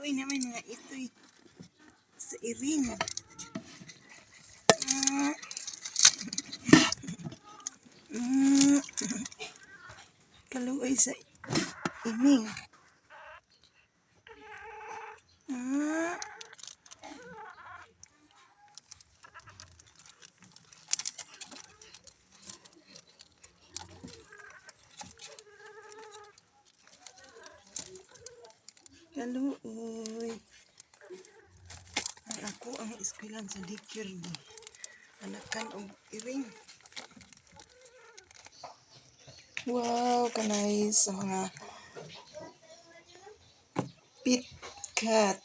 Kaluoy naman mga itoy sa iring. Kaluoy sa iming. Kaluoy. Ang ako ang eskwelan sa daycare ni. Anakan og iring. Wow, kanay sa mga pit cat.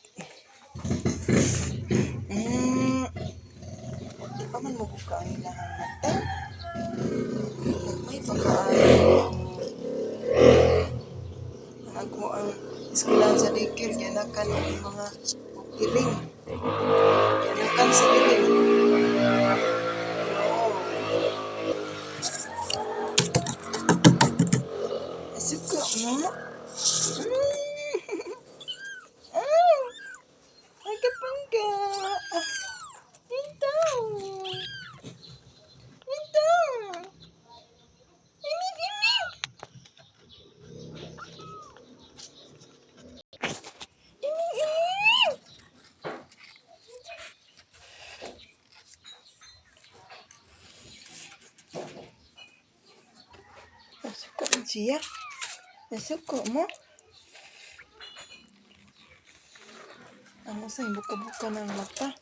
Di pa man mo buka ang ilahang mata. May pagkaayo. Ang ako ang eskwelahan sa daycare, gianakan og mga og iring. Gianakan sa iring. Oh. Nasuko mo? Ah! Ay, kapangga! Ah, ito! Ito! Imig, imig! Imig, imig! Nasuko na siya. Nasuko mo? Ang usay, buka-buka ng mata.